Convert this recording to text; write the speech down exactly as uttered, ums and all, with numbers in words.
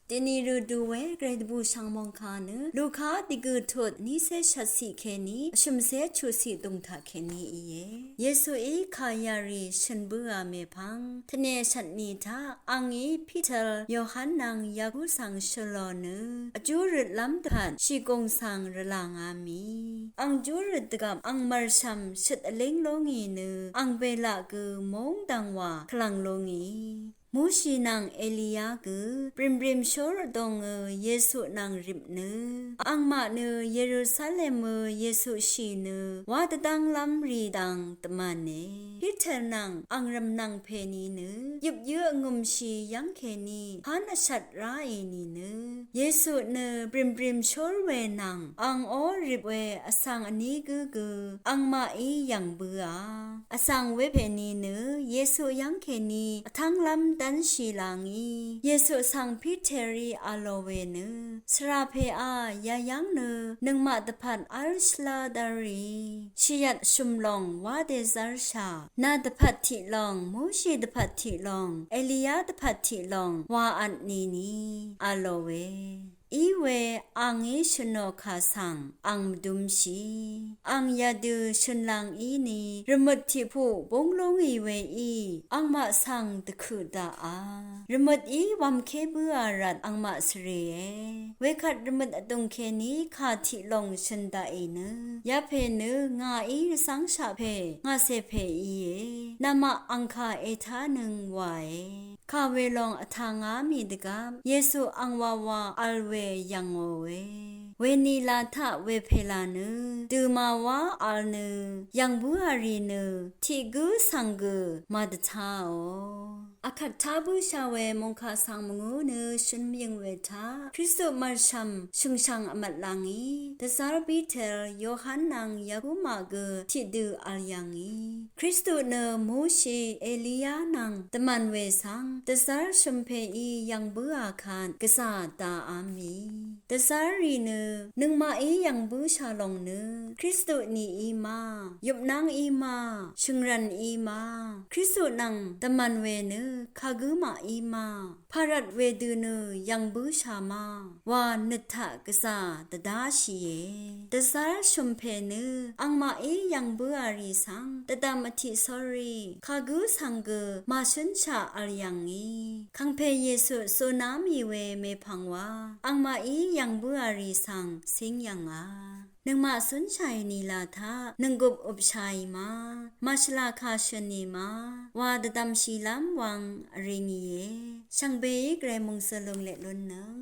Deni rø du we gvray dvbù shvngmong kà nø Luka dvgø̀ tut nice shvtciq keni vshø̀mce chuqciq dungtaq keni íe. Yesuí kàyàrì shø̀n bǿà mèpvng tvnè shvtni taq angí Piter, Yohan nvng Yaku svng shø̀lò nø vjú røtlv́m dvpvt shìgùng svng rvlà ngà mì. Ang jú røt dvgvp ang mv̀rshv̀m shøt vlíng lúngì nø ang bèlaq gø móng dv̀ngwà kvlv̀ng lúngì. Mushi nvng Eliya gø brìmbrìm shór vdōngø Yesu nvng rip nø angmaq nø Yerusalemø Yesu shì nø wá dvdv́nglv́m rì dang dvmv̀ne. Piter nvng ang rv̀mnv̀ng pèni nø yøpyǿ vngø̀mshì yv́ng kèní hán vshvt ráì nìnø Yesu nø brìmbrìm shór we nvng ang ó rip we vsvng vní gǿ gø angmaqí yv̀ng bǿà. Vsvng wepèni nø Yesu yv́ng kèní vtv́nglv́m dv́nshì làngí Yesu svng Piterí v̄lò we nø, svra pèá, yayv́ng nø nøngmaq dvpvt v́l shvlá dv́rì shìyvt shø̀m lòng wá dèzv́rshà nà dvpvt tiq lòng, Mushi dvpvt tiq lòng, Eliya dvpvt tiq lòng wà vtnìni v̄lò we. Iwe angí shø̀nò kà svng ang mvdúmshì. Ang yadø shø̀n làng íni rvmøt tiqpuq búng lúngì weí angmaq svng dvkøq daqà. Rvmøtí wv̄mké bǿà rvt angmaq svrìe. Wekvt rvmøt vdùng kèní kà tiq lòng shø̀n daqì nø yapè nø ngàí rvcv́ngshaq pè ngàcè pè íe. Namaq ang kà ètánøng wàe. Kà welòng vtà ngá mì dvgvp Yesu ang wawa v̄l we yv̀ngòe. Wenìlā taq wepèlà nø dø̀mà wá v̄l nø yv̀ng bǿà rì nø tiq gǿ svng gø màdvtáò. Akvt tá bǿshà we mòngkà svng mvngú nø shø̀n mvyø̀ng we taq Kristu mv̀rshv̀m shø̀ngshv̀ng vmvt làngí dvzv́r Piter, Yohan nvng Yaku maq gø tiqdø v̄l yàngì. Kristu nø Mushi, Eliya nvng dvmv̀n we svng dvzv́r shø̀mpèí yv̀ng bǿà kvt gvzà daqá mì. Dvzv́rrì nø nøngmaqí yv̀ng bǿshà lòng nø Kristu nìí ma, yupnv́ng í ma, shø̀ngrv̀n í ma, Kristu nvng dvmv̀n we nø kagǿ màí ma, pàrvt wedø nø yv̀ng bǿshà ma wa nøt taq gvzà dvdáshìe. Dvzv́r shø̀mpè nø angmaqí yv̀ng bǿà rì svng dvdv̀m vtiq sórí kagǿ svng gø màshǿnshaq v̄l yàngì. Kàngpè Yesu zuqná mì we mèpvng wa angmaqí yv̀ng bǿà rì svng cíng yv̀ngà. Nøngmaq cúnshàì nìlà taq nønggùp upshàì ma, màshvlà kà shø̀nì ma wa dvdv̀mshìlv́m wvng vrìngìe. Shvngbeí gvray mòngsø lunglet lunnøng